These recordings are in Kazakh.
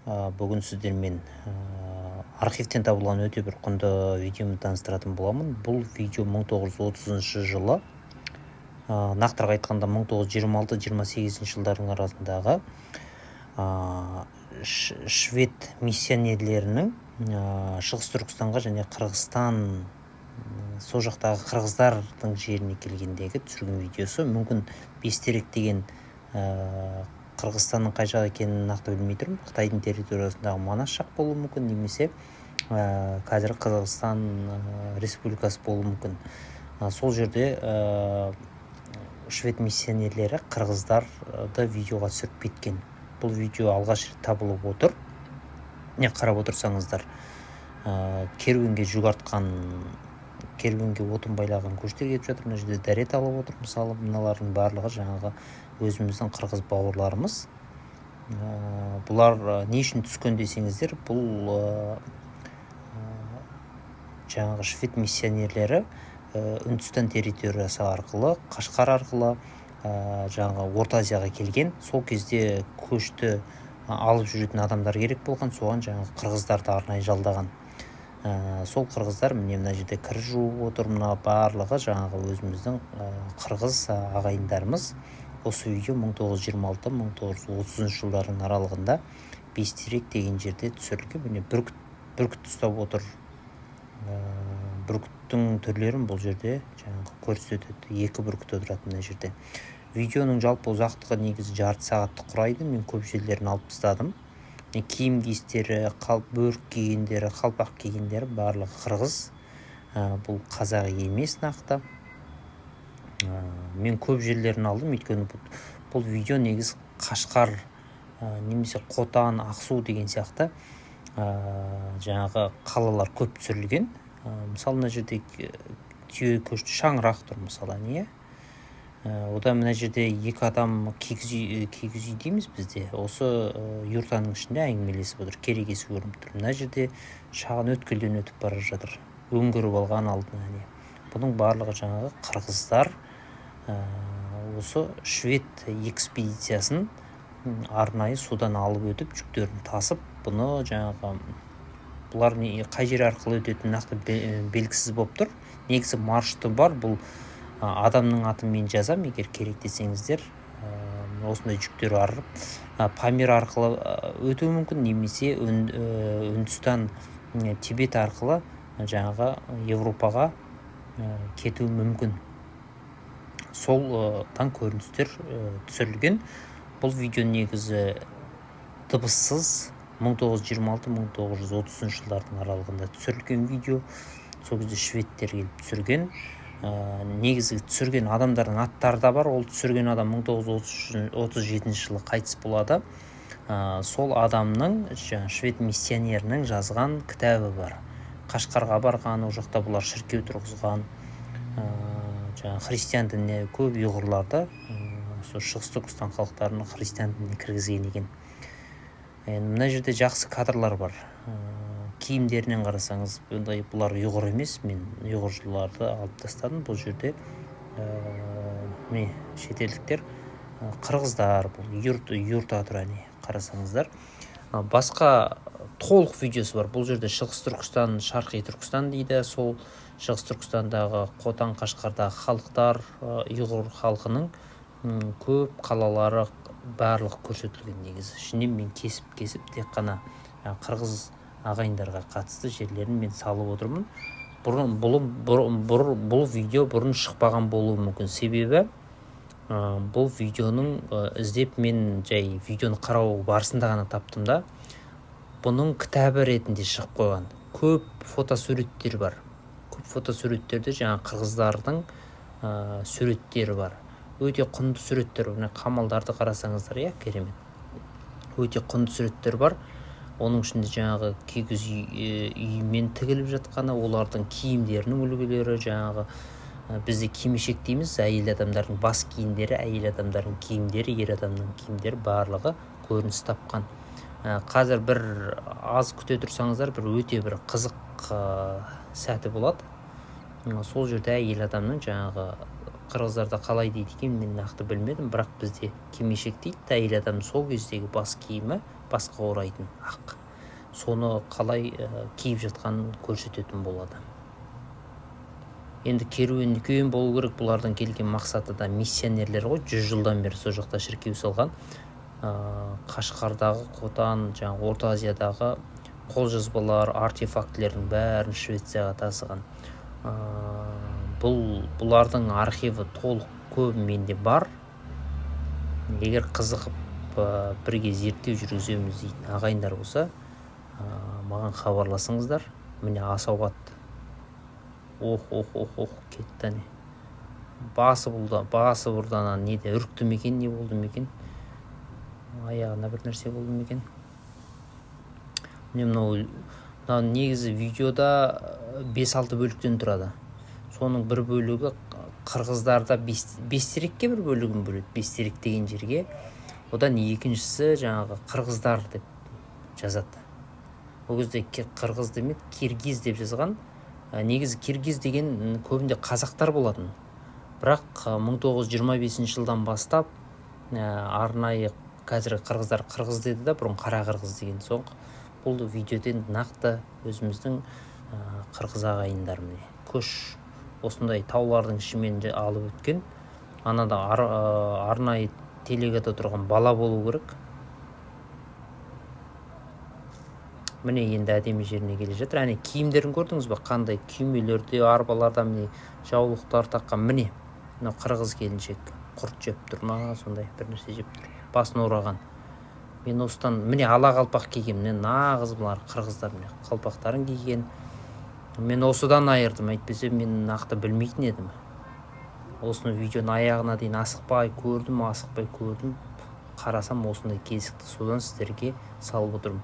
Бүгін сіздермен архивтен табылған өте бір құнды видеомен таныстыратын боламын. Бұл видео 1930 жылы, нақтырақ айтқанда, 1926-28 жылдардың арасындағы швед миссионерлерінің Шығыс Түркістанға және Қырғызстан, сол жақтағы қырғыздардың жеріне келгендегі түсірген видеосы. Мүмкін, Бестерек деген Қырғызстанның қай жақ екенін нақты білмей тұрмын, Қытайдың территориясындағы Манас жақ болуы мүмкін немесе қазір Қазақстан Республикасы болуы мүмкін. Сол жерде швед миссионерлері қырғыздарды видеоға түсіріп кеткен. Бұл видео алғаш рет табылып отыр. Не, қарап отырсаңыздар, керуенге жүк артқан, керуенге отын байлаған көштер кетіп жатыр. Мына жерде дәрет алып отыр. Мысалы, мыналардың барлығы жаңағы өзіміздің қырғыз бауырларымыз. Бұлар не үшін түскен десеңіздер, бұл жаңағы швед миссионерлері Үндістан территориясы арқылы, Қашқар арқылы жаңағы Орта Азияға келген. Сол кезде көшті алып жүретін адамдар керек болған. Соған жаңағы қырғыздарды арнайы жалдаған. Сол қырғыздар, міне, мына жерде кір жуып отыр. Мына барлығы жаңағы өзіміздің қырғыз ағайындарымыз. Осы видео 1926-1930 жылдардың аралығында Бестерек деген жерде түсірілген. Міне, бүркіт, бүркіт ұстап отыр. Бүркіттің түрлерін бұл жерде жаңағы көрсетеді. Екі бүркіт отырады мына жерде. Видеоның жалпы ұзақтығы негізі жарты сағатты құрайды. Мен көп жерлерін алып тастадым. Киім киістері, бөрік кигендері, қалпақ кигендері барлығы қырғыз. Бұл қазақ емес нақты. Мен көп жерлерін алдым, өйткені бұл видео негізі Қашқар немесе Қотан, Ақсу деген сияқты жаңағы қалалар көп түсірілген. Мысалы, мына жерде түйе көшті, шаңырақ тұр, мысалы, не. Одан мына жерде екі адам кигіз үй, кигіз үй дейміз бізде, осы юртаның ішінде әңгімелесіп отыр, керегесі көрініп тұр. Мына жерде шағын өткелден өтіп бара жатыр, өңгеріп алған алдына. Не, бұның барлығы жаңағы қырғыздар. Осы швед экспедициясын арнайы судан алып өтіп, жүктерін тасып, бұны жаңағы бұлар не, қай жер арқылы өтетіні нақты белгісіз болып тұр. Негізі маршруты бар. Бұл адамның атын мен жазам, егер керек десеңіздер. Осындай жүктер арып, Памир арқылы өтуі мүмкін немесе Үндістан, Тибет арқылы жаңағы Европаға кетуі мүмкін. Солдан көріністер түсірілген. Бұл видео негізі дыбыссыз, 1926-1930 жылдардың аралығында түсірілген видео. Сол кезде шведтер келіп түсірген. Негізгі түсірген адамдардың аттары да бар. Ол түсірген адам 1937 жылы қайтыс болады. Сол адамның, жаңағы швед миссионерінің жазған кітабы бар. Қашқарға барған, ол жақта бұлар шіркеу тұрғызған, жаңағы христиан дініне көп ұйғырларды, сол Шығыс Түркістан халықтарын христиан дініне кіргізген екен. Енді мына жерде жақсы кадрлар бар. Киімдерінен қарасаңыз, бұндай бұлар ұйғыр емес. Мен ұйғырларды алып тастадым. Бұл жерде міне, шетелдіктер, қырғыздар. Бұл юрта тұр, әне, қарасаңыздар. Басқа толық видеосы бар. Бұл жерде Шығыс Түркістан, Шарқи Түркістан дейді. Сол Шығыс Түркістандағы Қотан, Қашқардағы халықтар, ұйғыр халқының көп қалалары, барлығы көрсетілген. Негізі ішінен мен кесіп кесіп тек қана қырғыз ағайындарға қатысты жерлерін мен салып отырмын. Бұрын бұл видео бұрын шықпаған болуы мүмкін, себебі бұл видеоның іздеп, мен жай видеоны қарау барысында ғана таптым да. Бұның кітабы ретінде шығып қойған. Көп фотосуреттер бар. Көп фотосуреттерде жаңағы қырғыздардың суреттері бар. Өте құнды суреттер. Мына қамалдарды қарасаңыздар, иә, керемет, өте құнды суреттер бар. Оның ішінде жаңағы кигіз үй, үймен тігіліп жатқаны, олардың киімдерінің үлгілері, жаңағы бізде кимешек дейміз, әйел адамдардың бас киімдері, әйел адамдардың киімдері, ер адамның киімдері, барлығы көрініс тапқан. Қазір бір аз күте тұрсаңыздар, бір өте бір қызық сәті болады. Сол жерде әйел адамның жаңағы Қырғыздарда қалай дейді екен, мен нақты білмедім, бірақ бізде кимешек дейді. Әйел адам сол кездегі бас киімі, басқа орайтын ақ, соны қалай киіп жатқанын көрсететін болады. Енді керуен үлкен болу керек, бұлардың келген мақсаты да миссионерлер ғой, 100 жылдан бері сол жақта шіркеу салған. Қашқардағы Қотан, жаңағы Орта Азиядағы қолжазбалар, артефактілердің бәрін Швецияға тасыған. Бұлардың архиві толық көп менде бар. Егер қызығып бірге зерттеу жүргіземіз дейтін ағайындар болса, маған хабарласыңыздар. Міне асау ат. Ох, ох, ох, ох, кетті әне. Басы бұлда, басы бұрды ана неде, үрікті ме екен, не болды ма екен? Аяғына бір нәрсе болды ма екен? Міне мынау негізі видеода 5-6 бөліктен тұрады. Соның бір бөлігі қырғыздарда Бестерекке бір бөлігін бөледі, Бестерек деген жерге. Одан екіншісі жаңағы қырғыздар деп жазады. Ол кезде қырғыз демейді, киргиз деп жазған. Негізі киргиз деген көбінде қазақтар болатын. Бірақ 1925 жылдан бастап арнайы қазіргі қырғыздар қырғыз деді да, бұрын қара қырғыз деген. Соң бұл видеода нақты өзіміздің қырғыз ағайындар. Міне көш осындай таулардың ішімен алып өткен. Анада арнайы телегада тұрған бала болу керек. Міне енді әдемі жеріне келе жатыр. Әне киімдерін көрдіңіз бе, қандай күймелерде, арбаларда, міне жаулықтар таққан. Міне мынау қырғыз келіншек құрт жеп тұр ма, сондай бір нәрсе жеп тұр, басын ораған. Мен осыдан міне ала қалпақ киген, міне нағыз бұлар қырғыздар, міне қалпақтарын киген. Мен осыдан айырдым, әйтпесе мен нақты білмейтін едім. Осыны видеоның аяғына дейін асықпай көрдім, асықпай көрдім, қарасам осындай кезікті, содан сіздерге салып отырмын.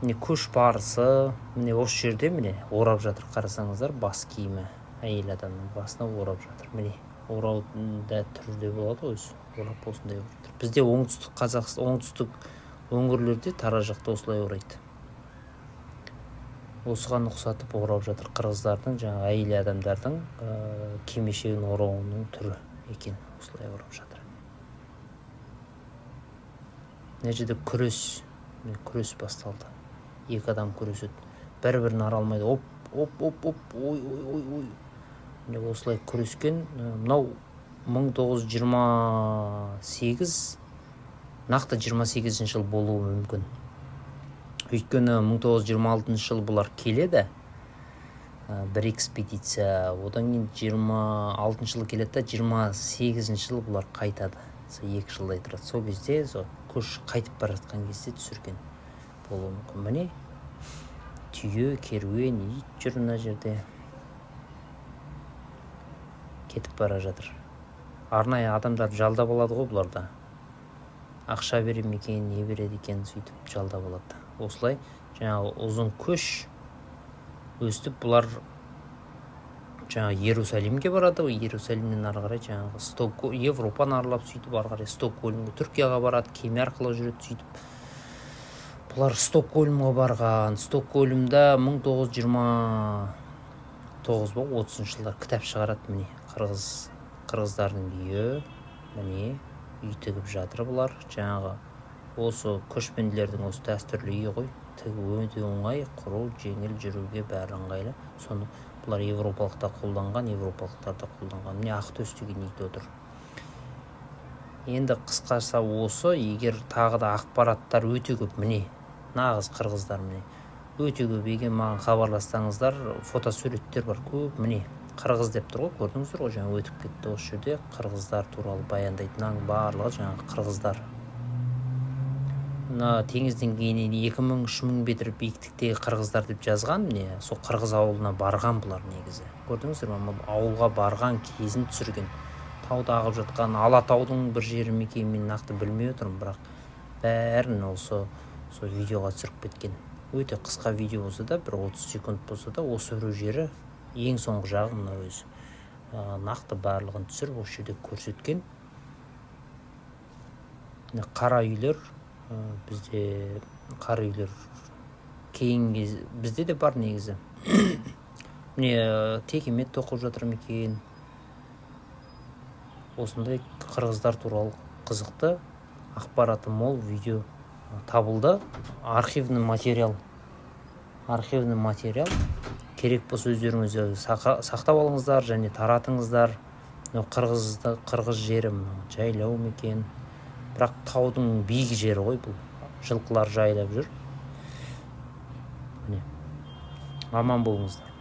Міне көш барысы, міне осы жерде міне орап жатыр, қарасаңыздар, бас киімі әйел адамның басына орап жатыр. Міне ораудың да түрі де болады ғой өзі, орап осындай орап жатыр. Бізде оңтүстік Қазақстан, оңтүстік өңірлерде, Тараз жақта осылай орайды. Осыған ұқсатып орап жатыр. Қырғыздардың жаңағы әйел адамдардың кимешегін орауының түрі екен, осылай орап жатыр. Мына жерде күрес, міне күрес басталды. Екі адам күреседі, бір бірін ара алмайды. Оп, оп, оп, оп, ой, ой, ой, ой. Міне осылай күрескен. Мынау 1928, нақты 28 жыл болуы мүмкін. Өйткені 1926 жылы бұлар келеді, бір экспедиция, одан кейін 26 жылы келеді да, 28 жылы бұлар қайтады. Сол 2 жылдай тұрады. Сол кезде, сол көш қайтып бара жатқан кезде түсірген болуы мүмкін. Міне түйе, керуен, ит жүр мына жерде. Кетіп бара жатыр. Арнайы адамдарды жалдап алады ғой бұларда. Ақша бере ме екен, не береді екен, сөйтіп жалдап алады. Осылай жаңағы ұзын көш өстіп бұлар жаңағы Иерусалимге барады ғой, Иерусалимнен ары қарай жаңағы Европаны аралап, сөйтіп ары қарай Стокгольмге, Түркияға барады, кеме арқылы жүреді. Сөйтіп бұлар Стокгольмға барған. Стокгольмда 1929 ба, 30 жылдар кітап шығарады. Міне қырғыздардың үйі, міне үй тігіп жатыр бұлар. Жаңағы осы көшпенділердің осы дәстүрлі үйі ғой, тігу өте оңай, құру жеңіл, жүруге бәрі ыңғайлы. Соны бұлар европалықтар қолданған, европалықтар да қолданған. Міне Ақтөс деген үйде отыр. Енді қысқаша осы. Егер тағы да ақпараттар өте көп, міне нағыз қырғыздар, міне өте көп. Егер маған хабарлассаңыздар, фотосуреттер бар көп. Міне қырғыз деп тұр ғой, көрдіңіздер ғой, жаңа өтіп кетті. Осы жерде қырғыздар туралы баяндайды. Мынаның барлығы жаңағы қырғыздар. Мына теңіз деңгейінен 2000-3000 метр биіктіктегі қырғыздар деп жазған. Міне сол қырғыз ауылына барған бұлар негізі, көрдіңіздер ма? Ауылға барған кезін түсірген. Тауда ағып жатқан Алатаудың бір жері ме екенін мен нақты білмей отырмын, бірақ бәрін осы сол видеоға түсіріп кеткен. Өте қысқа видео болса да, бір 30 секунд болса да, осы бір жері, ең соңғы жағы мынау өзі нақты барлығын түсіріп, осы жерде көрсеткен. Міне қара үйлер, бізде қара үйлер кейінгі кез бізде де бар негізі. Міне текемет тоқып жатыр ма екен? Осындай қырғыздар туралы қызықты, ақпараты мол видео табылды. Архивный материал, архивный материал. Керек болса, өздеріңіз сақтап алыңыздар және таратыңыздар. Мынау қырғызды, қырғыз жері, мынау жайлау мекен, бірақ таудың биік жері ғой бұл. Жылқылар жайлап жүр, міне. Аман болыңыздар.